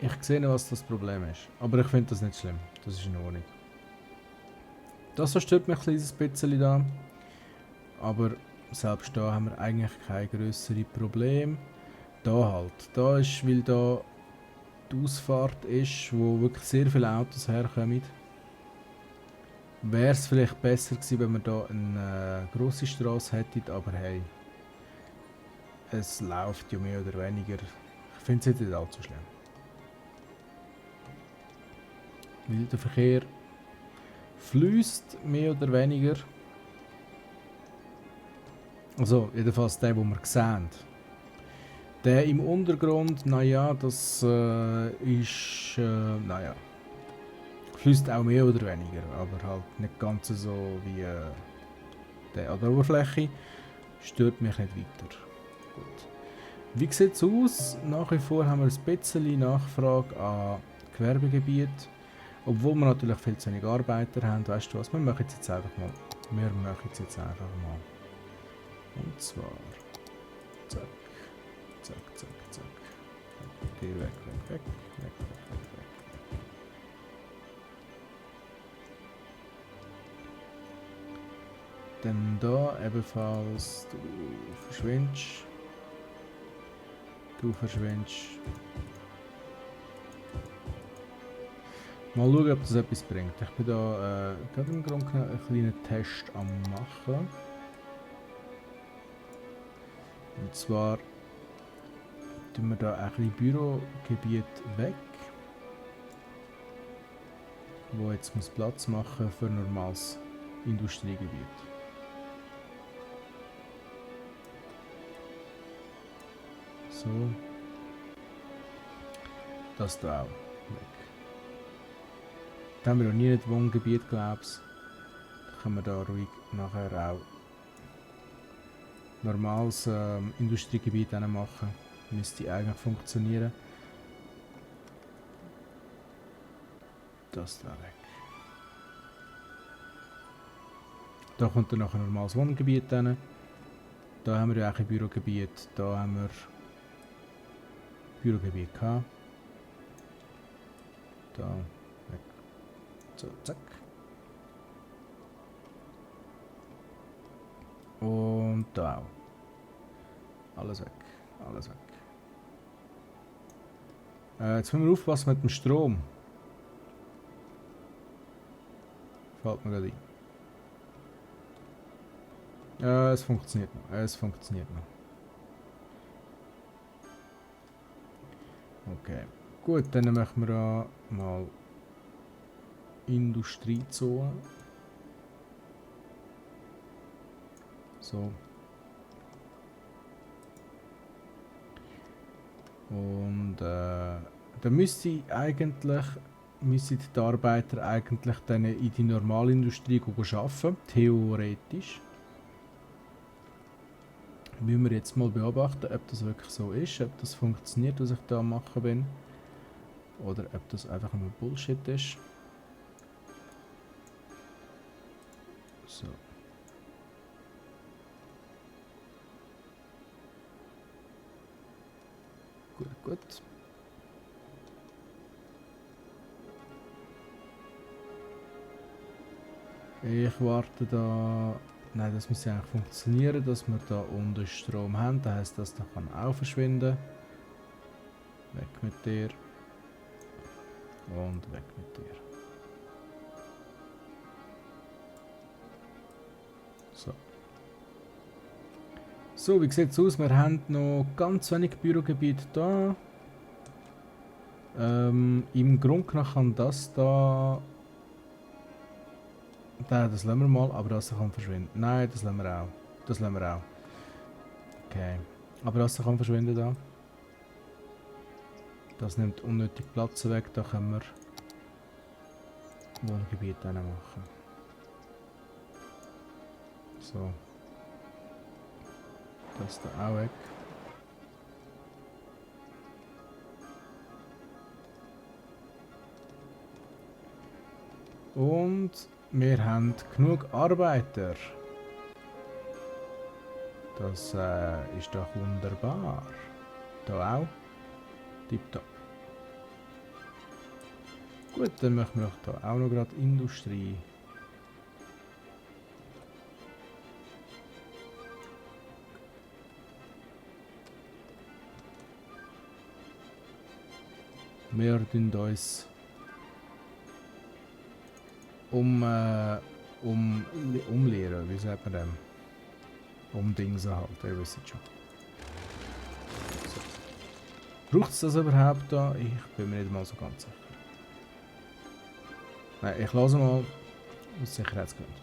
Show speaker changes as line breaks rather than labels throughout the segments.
Ich sehe, was das Problem ist. Aber ich finde das nicht schlimm. Das ist in Ordnung. Das stört mich ein kleines bisschen da. Aber selbst da haben wir eigentlich keine grösseren Probleme. Da halt. Da ist, weil da die Ausfahrt ist, wo wirklich sehr viele Autos herkommen. Wäre es vielleicht besser gewesen, wenn wir da eine grosse Straße hätten, aber hey, es läuft ja mehr oder weniger. Ich finde es jetzt nicht allzu schlimm. Weil der Verkehr fließt mehr oder weniger. Also jedenfalls der, den wir sehen. Der im Untergrund, naja, das ist, naja, fließt auch mehr oder weniger, aber halt nicht ganz so wie der an der Oberfläche. Stört mich nicht weiter. Gut. Wie sieht es aus? Nach wie vor haben wir ein bisschen Nachfrage an Gewerbegebiet. Obwohl wir natürlich viel zu wenig Arbeiter haben. Weißt du was? Wir machen es jetzt einfach mal. Und zwar. Zack. Zack, zack, zack. Geh weg, weg, weg. Weg, weg, weg, weg. Dann da ebenfalls. Du verschwindest. Du verschwindest. Mal schauen, ob das etwas bringt. Ich bin da gerade im Grunde genommen einen kleinen Test am machen. Und zwar tun wir da ein bisschen Bürogebiet weg, wo jetzt muss Platz machen für ein normales Industriegebiet. So. Das da auch weg. Da haben wir noch nie ein Wohngebiet, glaube ich. Da können wir da ruhig nachher auch normales Industriegebiet machen. Müsste eigentlich funktionieren. Das da weg. Da kommt dann noch ein normales Wohngebiet hin. Da haben wir ja auch ein Bürogebiet. Da haben wir Bürogebiet gehabt. Da weg. So, zack. Und da auch. Alles weg. Alles weg. Jetzt müssen wir aufpassen mit dem Strom. Fällt mir gerade ein. Es funktioniert noch. Es funktioniert noch. Okay. Gut, dann machen wir da mal Industriezone. So. Und da müsste die Arbeiter eigentlich dann in die Normalindustrie arbeiten, theoretisch. Müssen wir jetzt mal beobachten, ob das wirklich so ist, ob das funktioniert, was ich da am machen bin. Oder ob das einfach nur Bullshit ist. So. Gut, gut. Ich warte da. Nein, das müsste eigentlich funktionieren, dass wir da unten Strom haben. Das heisst, das da kann auch verschwinden. Weg mit dir. Und weg mit dir. So. So, wie sieht es aus? Wir haben noch ganz wenig Bürogebiet da. Im Grunde genommen kann das da. Das lassen wir mal, aber das kann verschwinden. Nein, das lassen wir auch. Das lassen wir auch. Okay. Aber das kann verschwinden da. Das nimmt unnötig Platz weg, da können wir Wohngebiet machen. So. Das da auch weg. Und wir haben genug Arbeiter. Das ist doch wunderbar. Da auch. Tipptopp. Gut, dann machen wir doch da auch noch gerade Industrie. Wir tun uns umlehren, wie sagt man dem? Umdingsen halt, ihr wisst schon. So. Braucht es das überhaupt da? Ich bin mir nicht mal so ganz sicher. Nein, ich lasse mal aus Sicherheitsgründen.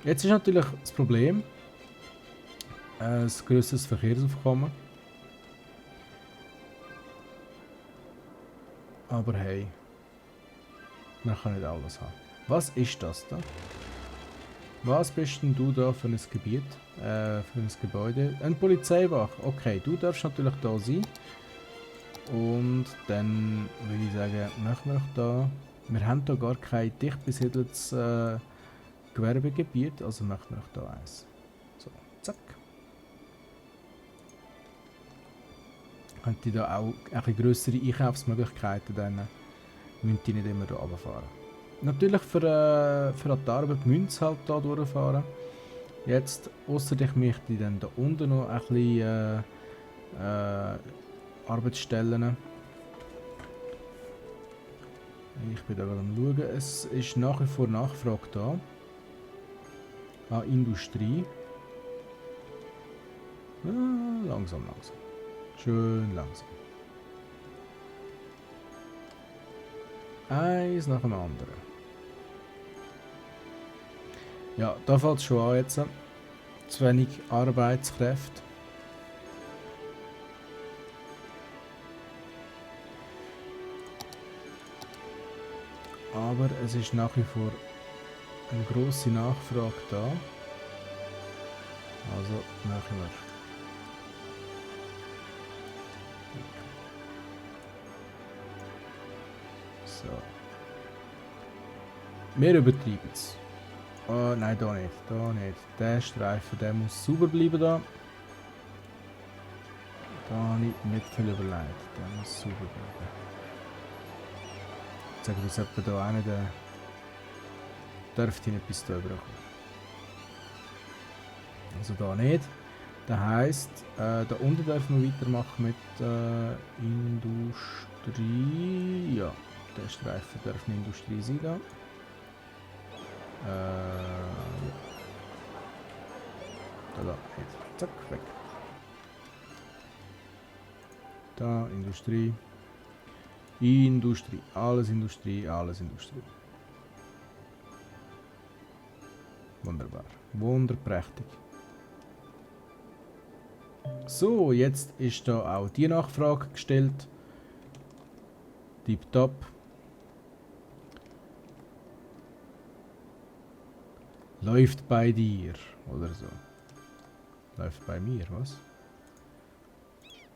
Jetzt ist natürlich das Problem, ein grösseres Verkehrsaufkommen. Aber hey, man kann nicht alles haben. Was ist das da? Was bist denn du da für ein Gebiet? Für ein Gebäude? Ein Polizeiwach. Okay, du darfst natürlich da sein. Und dann würde ich sagen, machen wir da. Wir haben da gar kein dicht besiedeltes Gewerbegebiet, also machen wir da eins. So, zack. Habt ihr da auch ein bisschen grössere Einkaufsmöglichkeiten, dann müsst ihr nicht immer hier runterfahren. Natürlich für die Arbeit müsst ihr halt hier durchfahren. Jetzt, ausser ich möchte dann da unten noch ein bisschen Arbeitsstellen. Ich bin da gerade am schauen. Es ist nach wie vor Nachfrage da. An Industrie. Langsam, langsam. Schön langsam. Eins nach dem anderen. Ja, da fällt es schon an jetzt. Zu wenig Arbeitskräfte. Aber es ist nach wie vor eine grosse Nachfrage da. Also machen wir. So. Wir übertreiben es. Oh, nein, da nicht. Da nicht. Der Streifen, der muss sauber bleiben da. Da habe ich nicht viel überlegt. Der muss sauber bleiben. Ich sage, dass jemand da einen, der dürfte nicht bis da rüberkommen. Also da nicht. Das heisst, da unten dürfen wir weitermachen mit Industrie. Ja, der Streifen darf eine Industrie sein da. Da nicht. Zack, weg. Da, Industrie. Industrie. Alles Industrie, alles Industrie. Wunderbar. Wunderprächtig. So, jetzt ist da auch die Nachfrage gestellt. Tipptopp. Läuft bei dir, oder so. Läuft bei mir, was?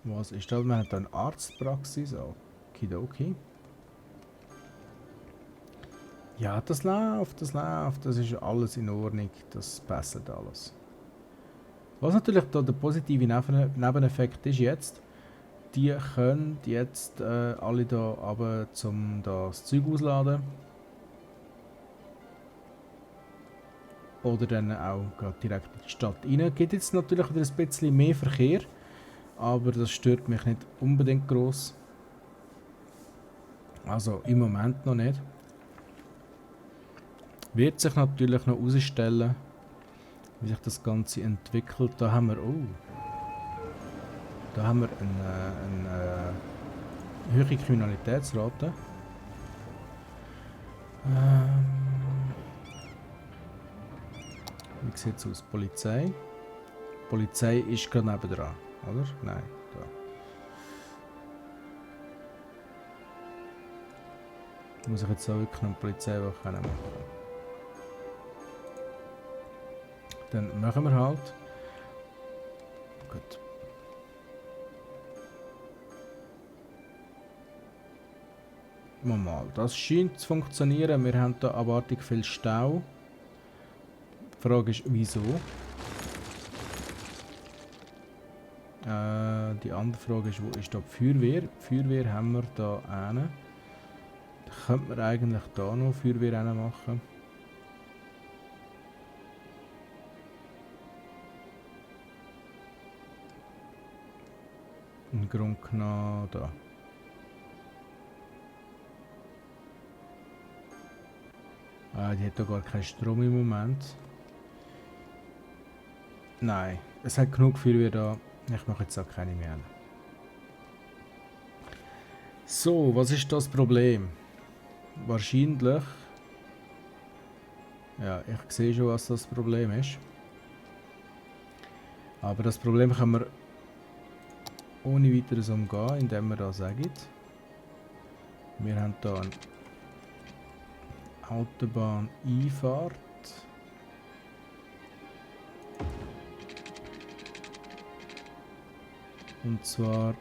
Was ist das? Man hat da eine Arztpraxis. Okidoki. Ja, das läuft, das ist alles in Ordnung, das passt alles. Was natürlich da der positive Nebeneffekt ist jetzt, die können jetzt alle da runter, um das Zeug auszuladen. Oder dann auch direkt in die Stadt rein. Gibt jetzt natürlich wieder ein bisschen mehr Verkehr, aber das stört mich nicht unbedingt gross. Also im Moment noch nicht. Wird sich natürlich noch herausstellen, wie sich das Ganze entwickelt. Da haben wir, eine hohe Kriminalitätsrate. Wie sieht es aus? Polizei. Polizei ist gerade nebendran, oder? Nein, da. Muss ich jetzt auch wirklich eine Polizeiwache machen? Dann machen wir halt. Gut. Mal, das scheint zu funktionieren. Wir haben da abartig viel Stau. Die Frage ist, wieso? Die andere Frage ist, wo ist da die Feuerwehr? Die Feuerwehr haben wir da eine. Könnte man eigentlich da noch Feuerwehrrennen machen. Im Grunde genommen da. Die hat da gar keinen Strom im Moment. Nein, es hat genug Feuerwehr da. Ich mache jetzt auch keine mehr. So, was ist das Problem? Wahrscheinlich... Ja, ich sehe schon, was das Problem ist. Aber das Problem können wir ohne weiteres umgehen, indem wir da sagen, wir haben hier eine Autobahneinfahrt. Und zwar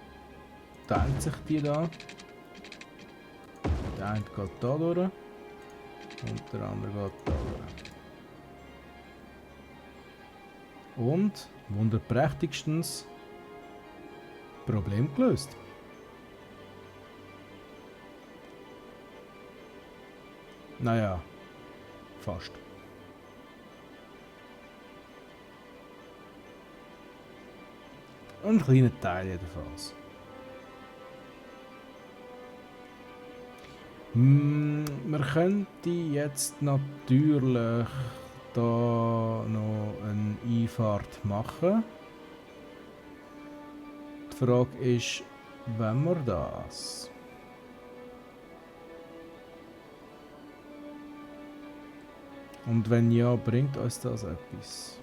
teilt sich die da. Der eine geht da durch und der andere geht da durch. Und, wunderprächtigstens, Problem gelöst. Naja, fast. Ein kleiner Teil jedenfalls. Man könnte jetzt natürlich da noch eine Einfahrt machen. Die Frage ist, wenn wir das? Und wenn ja, bringt uns das etwas?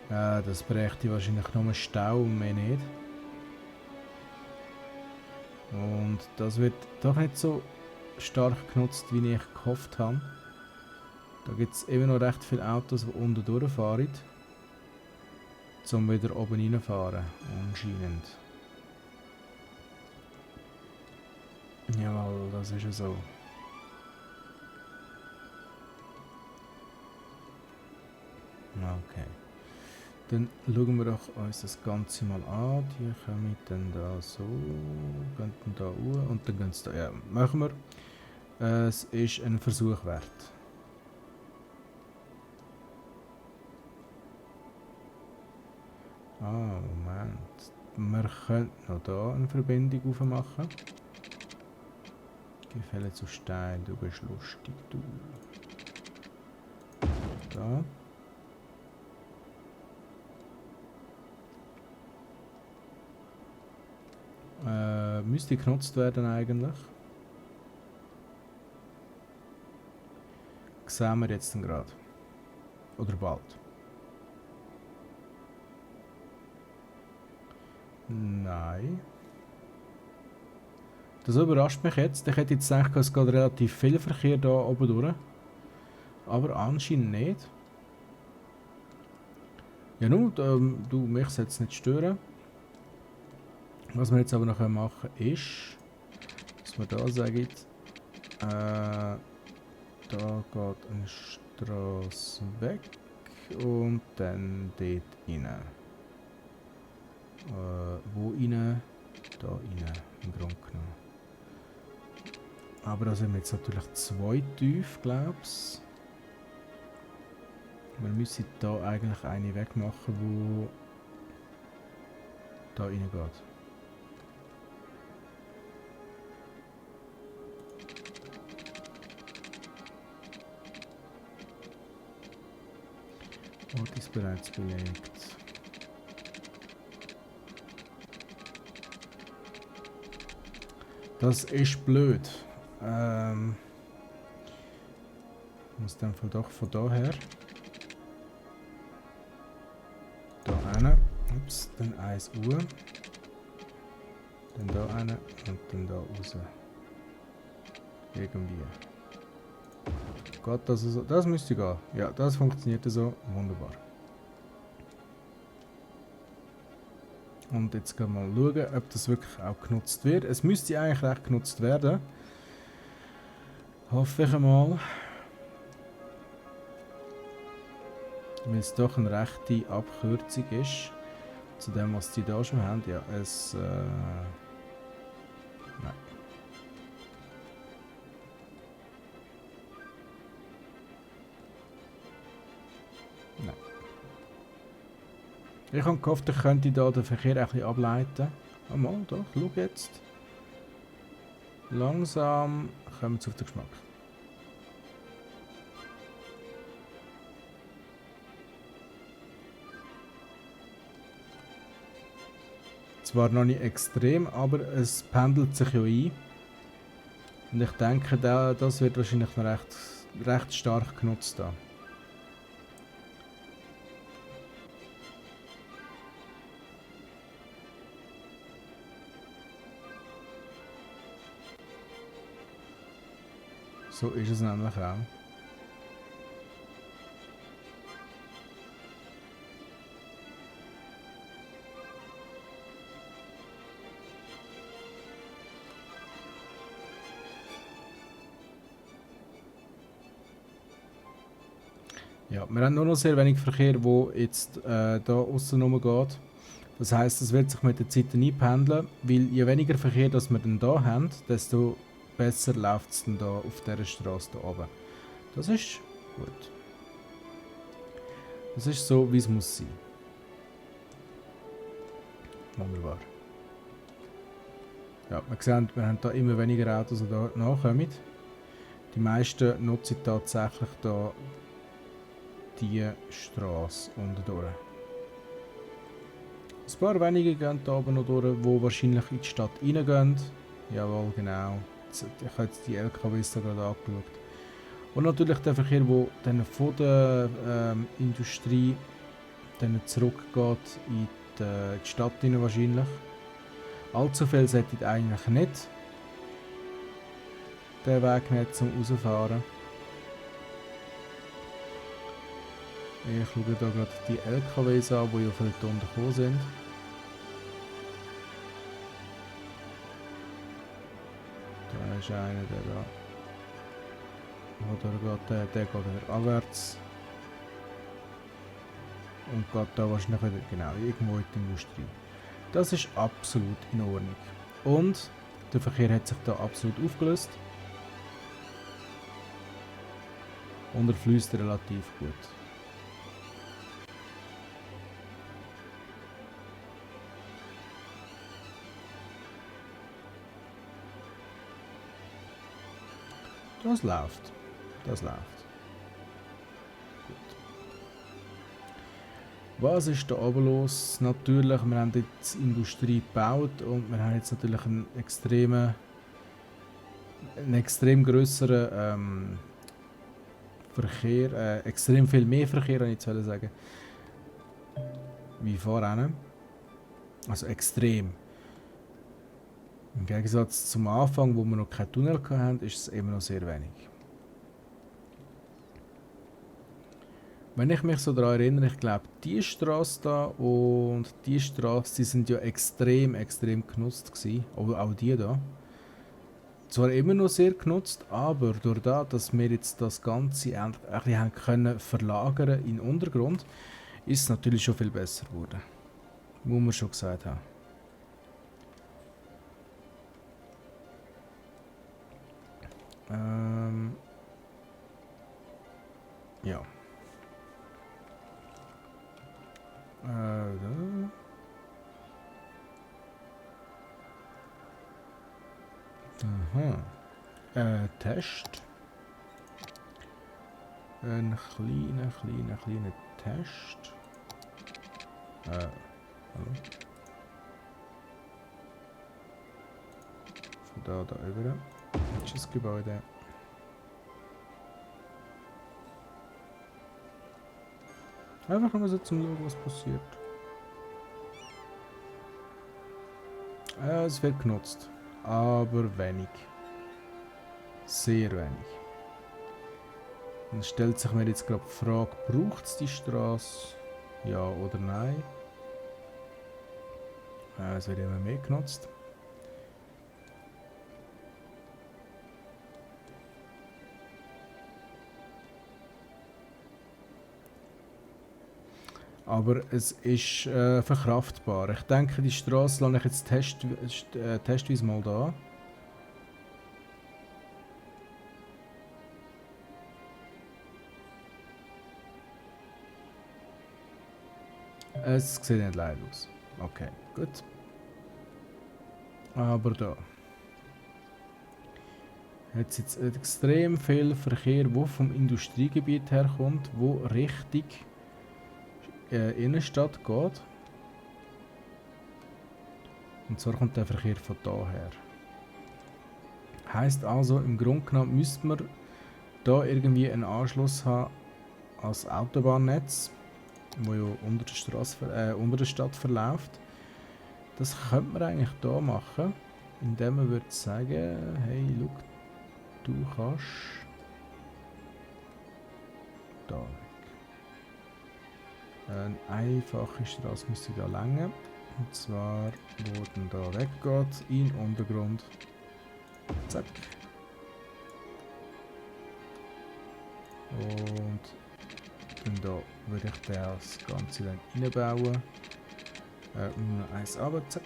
Das brächte wahrscheinlich nur einen Stau und mehr nicht. Und das wird doch nicht so stark genutzt, wie ich gehofft habe. Da gibt es immer noch recht viele Autos, die unten durchfahren, um wieder oben reinfahren, anscheinend. Jawohl, das ist ja so. Okay. Dann schauen wir doch uns das Ganze mal an. Die kommen dann da so, gehen dann da hoch und dann gehen sie da. Ja, machen wir. Es ist ein Versuch wert. Ah, Moment. Wir können noch da eine Verbindung aufmachen. Gefälle zu steil, du bist lustig, du. Da. Müsste genutzt werden eigentlich. Sehen wir jetzt gerade. Oder bald. Nein. Das überrascht mich jetzt. Ich hätte jetzt gedacht, es geht relativ viel Verkehr da oben durch. Aber anscheinend nicht. Ja nun, du mich jetzt nicht stören. Was wir jetzt aber noch machen können, ist, dass wir da sagen, da geht eine Straße weg und dann dort rein. Wo rein? Da rein, im Grunde genommen. Aber da sind wir jetzt natürlich zwei tief, glaube ich. Wir müssen da eigentlich eine wegmachen, wo da reingeht. Ort ist bereits belegt. Das ist blöd. Muss dann doch von daher. Da rein. Ups, dann 1 Uhr. Dann da rein und dann da raus. Irgendwie. Geht das so? Das müsste gehen. Ja, das funktioniert so. Wunderbar. Und jetzt gehen wir mal schauen, ob das wirklich auch genutzt wird. Es müsste eigentlich recht genutzt werden. Hoffe ich einmal. Weil es doch eine rechte Abkürzung ist. zu dem, was die da schon haben. Ja, nein. Nein. Ich habe gehofft, ich könnte da den Verkehr ein bisschen ableiten. Oh mal, doch, schau jetzt. Langsam kommen wir auf den Geschmack. Zwar noch nicht extrem, aber es pendelt sich ja ein. Und ich denke, das wird wahrscheinlich noch recht stark genutzt da. So ist es nämlich auch. Ja, wir haben nur noch sehr wenig Verkehr, der jetzt da aussen rumgeht. Das heisst, es wird sich mit der Zeit einpendeln, weil je weniger Verkehr das wir dann da haben, desto besser läuft es dann da auf dieser Straße da oben. Das ist gut. Das ist so, wie es muss sein. Wunderbar. Ja, wir sehen, wir haben da immer weniger Autos, die da nachkommen. Die meisten nutzen tatsächlich da die Straße unten durch. Ein paar wenige gehen da oben noch durch, die wahrscheinlich in die Stadt reingehen. Jawohl, genau. Ich habe jetzt die LKWs da gerade angeschaut. Und natürlich der Verkehr, der dann von der Industrie dann zurückgeht in die Stadt rein wahrscheinlich. Allzu viel sollte eigentlich nicht den Weg nicht zum Rausfahren. Ich schaue hier gerade die LKWs an, die auf der Tonne gekommen sind. Da ist einer, der da. Oder geht der geht wieder abwärts. Und geht da wahrscheinlich wieder genau irgendwo in die Industrie. Das ist absolut in Ordnung. Und der Verkehr hat sich da absolut aufgelöst. Und er fließt relativ gut. Das läuft. Das läuft. Gut. Was ist da oben los? Natürlich, wir haben jetzt Industrie gebaut und wir haben jetzt natürlich einen extrem grösseren Verkehr, extrem viel mehr Verkehr, kann ich jetzt sagen, wie vorhin. Also extrem. Im Gegensatz zum Anfang, wo wir noch keinen Tunnel hatten, ist es immer noch sehr wenig. Wenn ich mich so daran erinnere, ich glaube, die Straße da und die Straße, die sind ja extrem genutzt gewesen. Auch die da. Zwar immer noch sehr genutzt, aber durch das, dass wir jetzt das Ganze ein bisschen haben können verlagern in den Untergrund, ist es natürlich schon viel besser geworden. Muss man schon gesagt haben. Ja. Aha. Test. Ein kleiner Test. Hallo? Von da über. Das ist das Gebäude. Einfach mal so zum Schauen, was passiert. Es wird genutzt, aber wenig. Sehr wenig. Dann stellt sich mir jetzt gerade die Frage, braucht es die Straße? Ja oder nein? Es wird immer mehr genutzt. Aber es ist verkraftbar. Ich denke, die Straße lasse ich jetzt testweise mal da. Es sieht nicht leid aus. Okay, gut. Aber da. Jetzt extrem viel Verkehr, der vom Industriegebiet herkommt, wo Richtung Innenstadt geht. Und zwar kommt der Verkehr von daher. Heißt also, im Grunde genommen müsste man da irgendwie einen Anschluss haben als Autobahnnetz, wo ja unter der Stadt verläuft. Das könnte man eigentlich da machen, indem man würde sagen, hey, look, du kannst da weg. Eine einfache Straße müsste da länger. Und zwar, wo dann da weggeht, in den Untergrund. Zack. Und dann da würde ich das Ganze dann reinbauen. Eins runter, zack.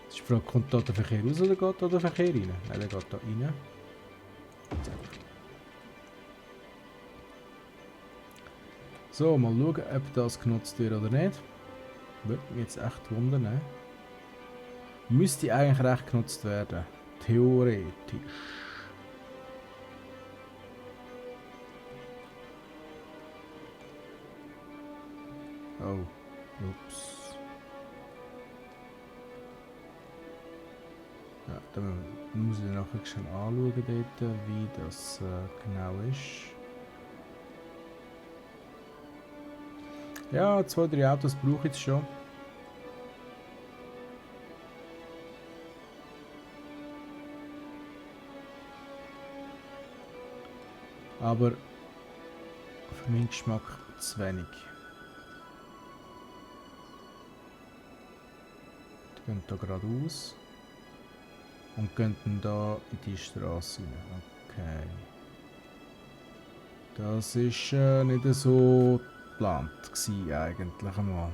Jetzt ist die Frage, kommt da der Verkehr raus oder geht da der Verkehr rein? Nein, der geht da rein. Zack. So, mal schauen, ob das genutzt wird oder nicht. Würde mich jetzt echt wundern. Müsste eigentlich recht genutzt werden. Theoretisch. Oh, ups. Ja, dann muss ich nachher schon anschauen, dort, wie das genau ist. Ja, 2, 3 Autos brauche ich jetzt schon. Aber für meinen Geschmack zu wenig. Die gehen hier geradeaus und gehen dann da in die Straße rein. Okay. Das ist nicht so geplant gewesen, eigentlich einmal.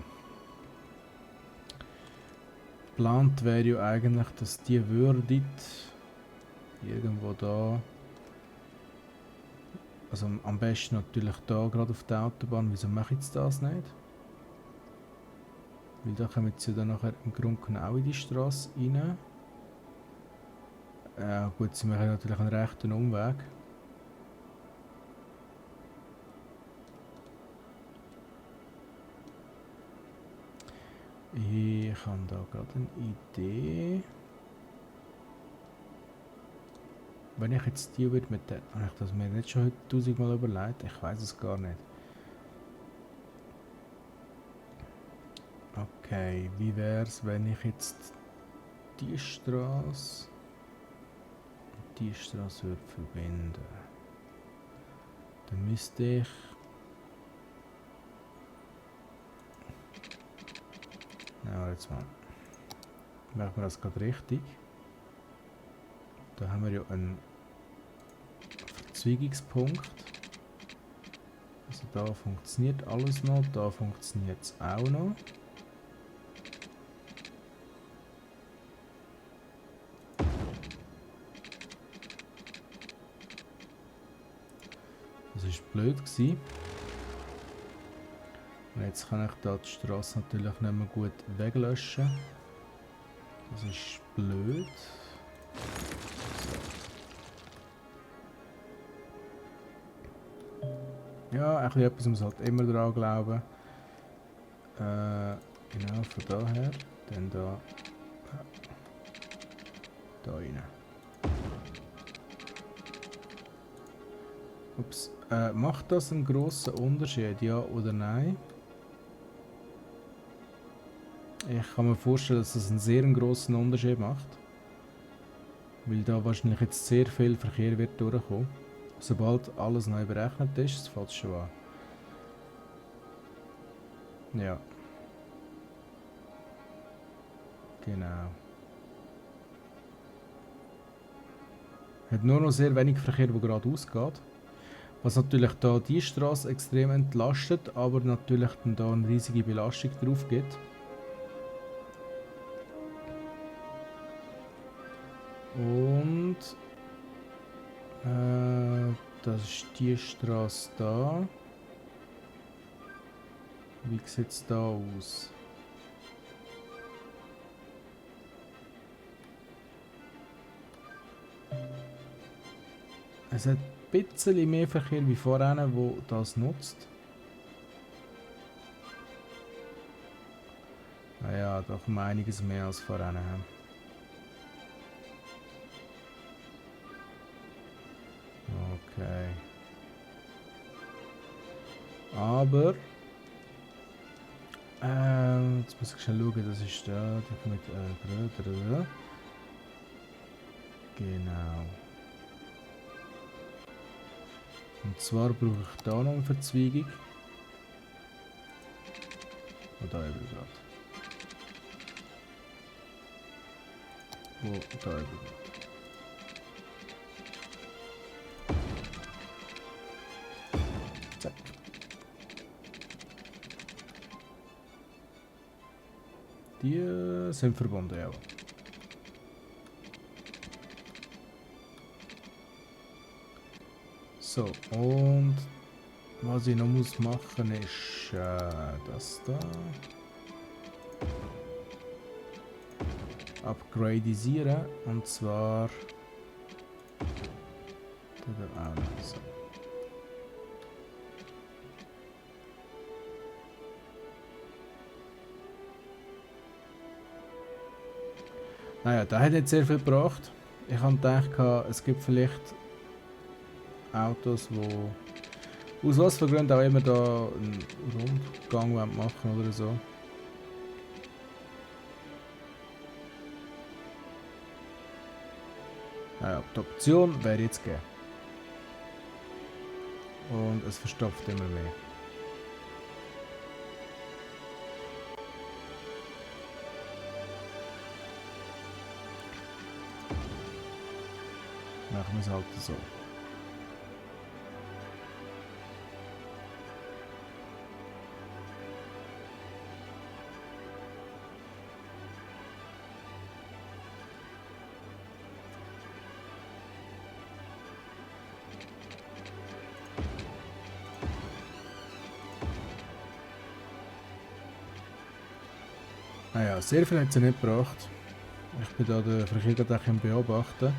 Geplant wäre ja eigentlich, dass die würdet irgendwo da, also am besten natürlich da gerade auf der Autobahn. Wieso mache ich jetzt das nicht? Weil da kommen sie dann nachher im Grunde genau in die Straße rein. Gut, sie machen natürlich einen rechten Umweg. Ich habe da gerade eine Idee. Wenn ich jetzt die würde mit der... Habe ich das mir nicht schon heute 1000-mal überlegt? Ich weiß es gar nicht. Okay, wie wäre es, wenn ich jetzt die Straße und die Straße würde verbinden? Dann müsste ich... Ja, jetzt mal. Machen wir das gerade richtig. Da haben wir ja einen Verzweigungspunkt. Also da funktioniert alles noch, da funktioniert es auch noch. Das war blöd gewesen. Und jetzt kann ich da die Straße natürlich nicht mehr gut weglöschen. Das ist blöd. Ja, ein bisschen etwas muss halt immer dran glauben. Genau, von daher. Dann da. Da rein. Ups. Macht das einen grossen Unterschied, ja oder nein? Ich kann mir vorstellen, dass das einen sehr grossen Unterschied macht. Weil da wahrscheinlich jetzt sehr viel Verkehr wird durchkommen. Sobald alles neu berechnet ist, das fällt schon an. Ja. Genau. Hat nur noch sehr wenig Verkehr, der geradeaus geht. Was natürlich da die Straße extrem entlastet, aber natürlich dann da eine riesige Belastung drauf gibt. Und das ist die Straße da. Wie sieht es da aus? Es hat ein bisschen mehr Verkehr wie vorhin, wo das nutzt. Naja, doch um einiges mehr als vorhin. Okay. Aber jetzt muss ich schnell schauen, das ist da, mit genau. Und zwar brauche ich da noch eine Verzweigung. Und da über gerade. Wo da über gerade. Zack. Die sind verbunden, ja. So, und was ich noch muss machen ist das da. Upgradisieren, und zwar da auch noch so. Naja, der hat nicht sehr viel gebracht. Ich habe gedacht, es gibt vielleicht Autos, die aus was für Gründen auch immer da einen Rundgang machen oder so. Naja, die Option wäre jetzt gegeben. Und es verstopft immer mehr. Machen wir es halt so. Naja, sehr viel hat sie nicht gebracht. Ich bin da den Verkehr gerade am Beobachten.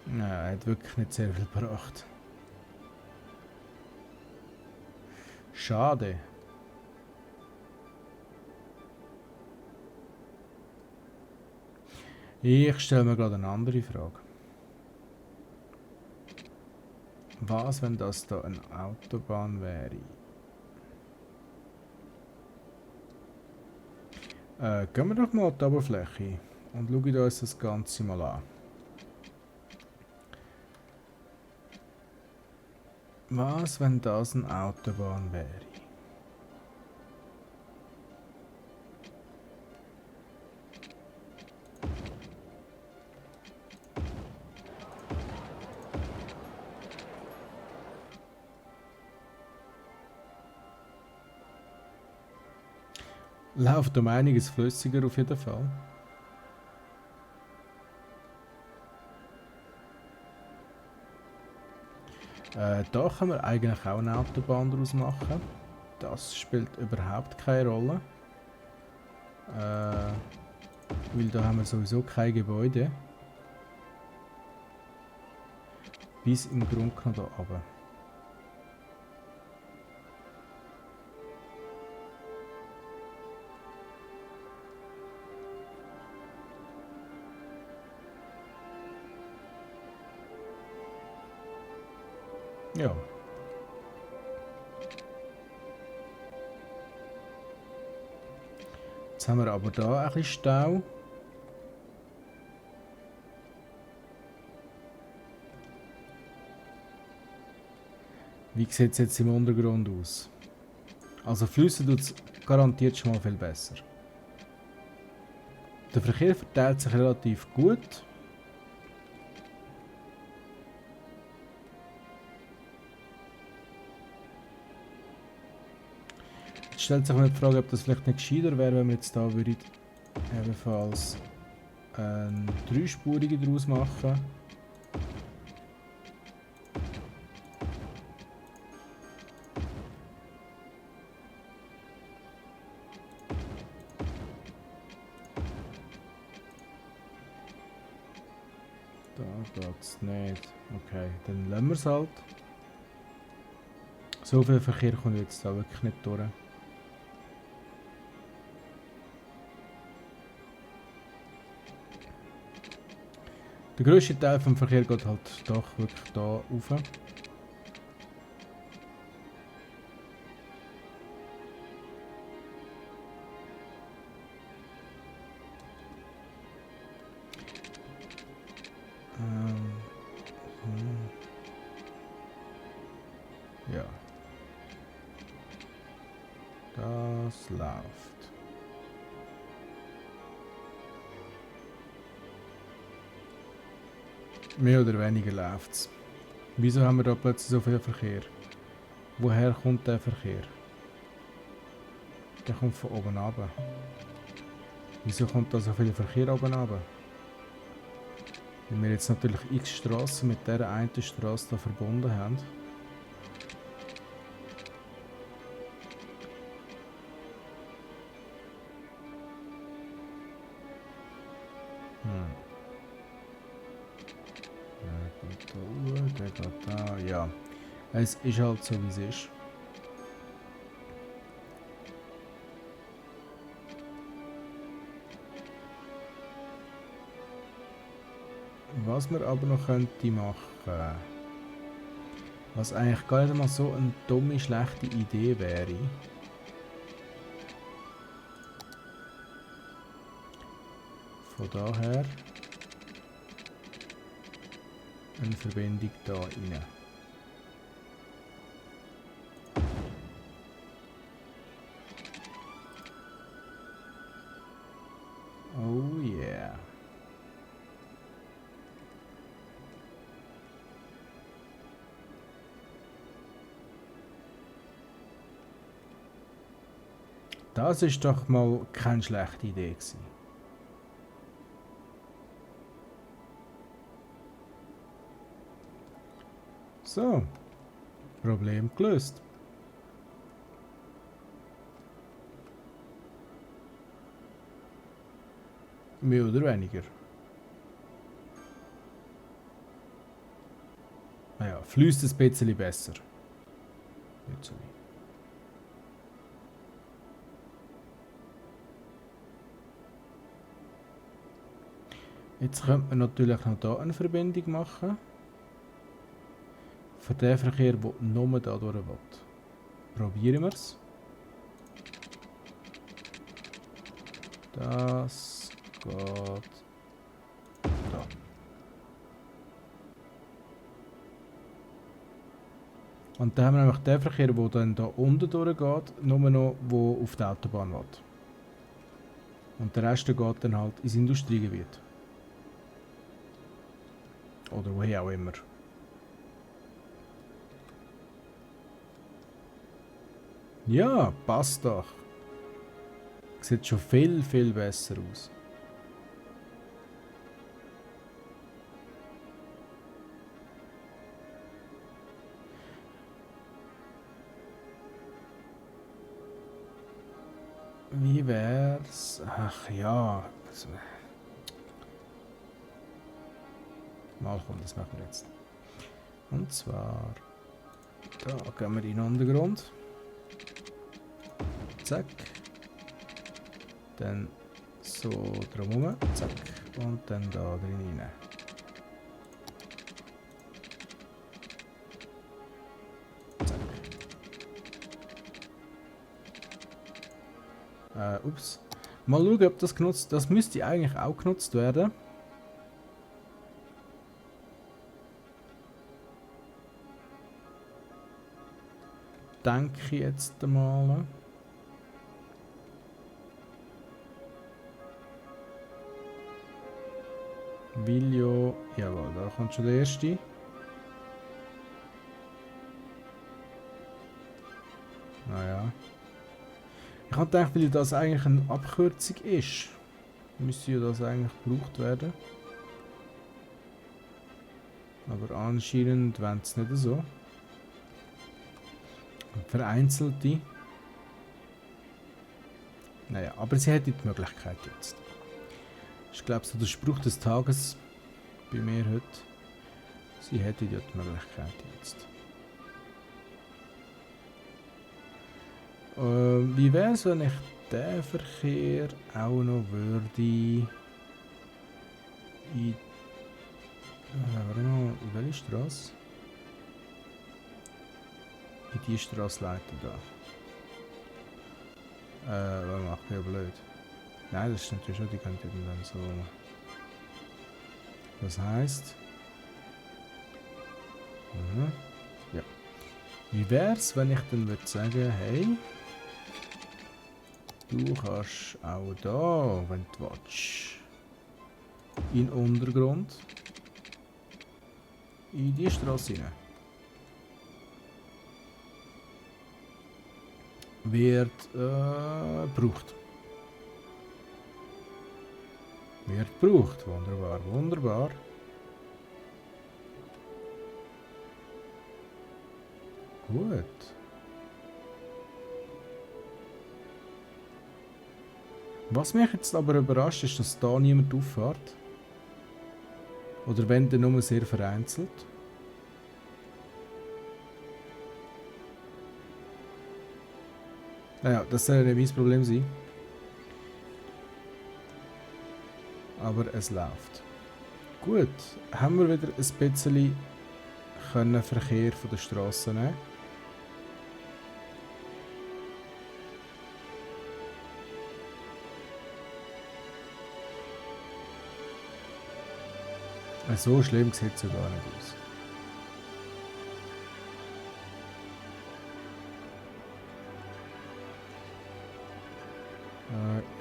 Nein, hat wirklich nicht sehr viel gebracht. Schade. Ich stelle mir gerade eine andere Frage. Was, wenn das da eine Autobahn wäre? Gehen wir doch mal an die Oberfläche und schauen uns das Ganze mal an. Was, wenn das eine Autobahn wäre? Läuft um einiges flüssiger auf jeden Fall. Da können wir eigentlich auch eine Autobahn daraus machen. Das spielt überhaupt keine Rolle. Weil da haben wir sowieso kein Gebäude. Bis im Grunde genommen da runter. Ja. Jetzt haben wir aber da ein bisschen Stau. Wie sieht es jetzt im Untergrund aus? Also fließen tut es garantiert schon mal viel besser. Der Verkehr verteilt sich relativ gut. Jetzt stellt sich mir die Frage, ob das vielleicht nicht gescheiter wäre, wenn wir jetzt da würde ebenfalls eine dreispurige daraus machen. Da geht's nicht. Okay, dann lassen wir es halt. So viel Verkehr kommt jetzt da wirklich nicht durch. Der grösste Teil vom Verkehr geht halt doch wirklich da rauf. Ja. Das läuft. Mehr oder weniger läuft's. Wieso haben wir da plötzlich so viel Verkehr? Woher kommt der Verkehr? Der kommt von oben runter. Wieso kommt da so viel Verkehr oben runter? Weil wir jetzt natürlich x Strassen mit dieser einen Strasse hier verbunden haben. Der geht da. Ja. Es ist halt so, wie es ist. Was man aber noch könnte machen, was eigentlich gar nicht mal so eine dumme, schlechte Idee wäre, von daher eine Verbindung da rein. Oh yeah. Das ist doch mal keine schlechte Idee gewesen. So, Problem gelöst. Mehr oder weniger. Naja, fließt ein bisschen besser. Jetzt Jetzt könnte man natürlich noch hier eine Verbindung machen. Für den Verkehr, der nur da durch will. Probieren wir es. Das geht da. Und dann haben wir nämlich den Verkehr, der dann da unten durchgeht, nur noch wo auf der Autobahn will. Und der Rest geht dann halt ins Industriegebiet. Oder woher auch immer. Ja, passt doch. Sieht schon viel, viel besser aus. Wie wär's? Ach ja. Mal komm, das machen wir jetzt. Und zwar. Da gehen wir in den Untergrund. Zack. Dann so drumherum. Zack. Und dann da drin rein. Zack. Ups. Mal schauen, ob das genutzt. Das müsste eigentlich auch genutzt werden. denke ich jetzt einmal. Viljo, jawohl, da kommt schon der erste. Naja. Ich habe gedacht, weil das eigentlich eine Abkürzung ist, müsste ja das eigentlich gebraucht werden. Aber anscheinend wollen es nicht so. Vereinzelte. Naja, aber sie hätte die Möglichkeit jetzt. Ich glaube, so der Spruch des Tages bei mir heute. Sie hätte ja die Möglichkeit jetzt. Wie wäre es, wenn ich den Verkehr auch noch würde in warte mal, welche Straße? In die Straße leiten da. Was macht ja blöd? Nein, das ist natürlich schon, die könnte dann so. Das heisst. Ja. Wie wär's, wenn ich dann würde sagen, hey, du kannst auch da, wenn du willst, in den Untergrund in die Straße rein. Wird gebraucht. Wird gebraucht. Wunderbar, wunderbar. Gut. Was mich jetzt aber überrascht, ist, dass da niemand auffährt. Oder wenn, dann nur sehr vereinzelt. Naja, das soll nicht mein Problem sein. Aber es läuft. Gut, haben wir wieder ein bisschen Verkehr von der Straße nehmen. So schlimm sieht es ja gar nicht aus.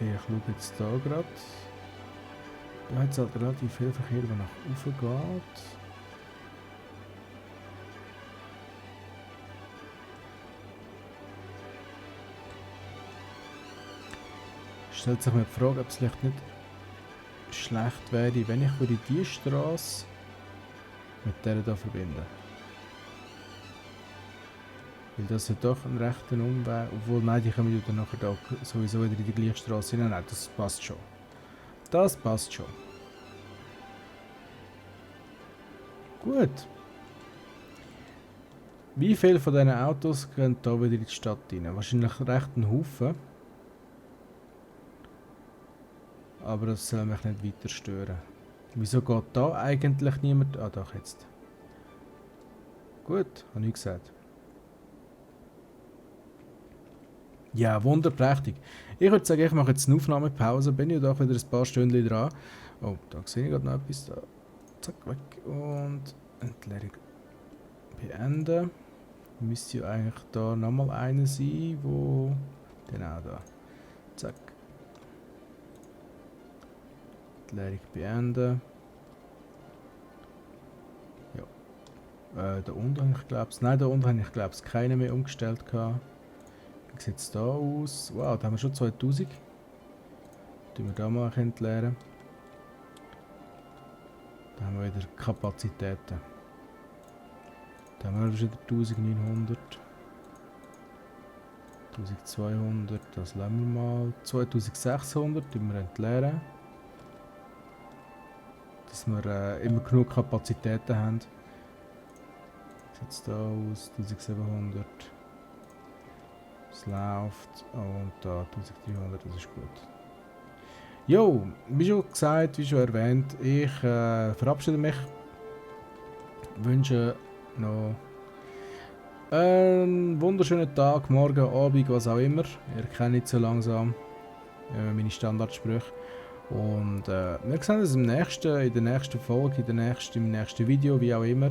Ich schaue jetzt da gerade. Da hat es halt relativ viel Verkehr, der nach oben geht. Stellt sich mir die Frage, ob es vielleicht nicht schlecht wäre, wenn ich diese Straße mit der hier verbinden. Weil das ja doch ein rechter Umweg, obwohl nein, die kommen ja dann nachher da sowieso wieder in die gleiche Straße hinein. Nein, das passt schon. Das passt schon. Gut. Wie viele von diesen Autos gehen da wieder in die Stadt rein? Wahrscheinlich recht ein Haufen. Aber das soll mich nicht weiter stören. Wieso geht da eigentlich niemand? Ah, doch jetzt. Gut, habe ich gesagt. Ja, wunderprächtig. Ich würde sagen, ich mache jetzt eine Aufnahmepause. Bin ich doch wieder ein paar Stunden dran. Oh, da sehe ich gerade noch etwas. Da. Zack, weg. Und Entleerung beenden. Müsste ja eigentlich da nochmal einer sein, wo... Genau da. Zack. Entleerung beenden. Ja. Da unten habe ich glaube es... Nein, da unten habe ich glaube es keine mehr umgestellt gehabt. Wie sieht es da aus? Wow, da haben wir schon 2000. Tun wir da mal entleeren. Da haben wir wieder Kapazitäten. Da haben wir wieder 1900. 1200, das lassen wir mal. 2600 tun wir entleeren. Dass wir immer genug Kapazitäten haben. Wie sieht es da aus? 1700. Es läuft. Und da 1300, das ist gut. Jo, wie schon gesagt, wie schon erwähnt, ich verabschiede mich. Wünsche noch einen wunderschönen Tag, Morgen, Abend, was auch immer. Ihr kennt so langsam meine Standardsprüche. Und wir sehen uns in der nächsten Folge, im nächsten Video, wie auch immer.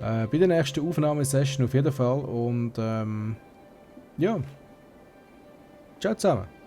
Bei der nächsten Aufnahmesession auf jeden Fall und ja, ciao zusammen.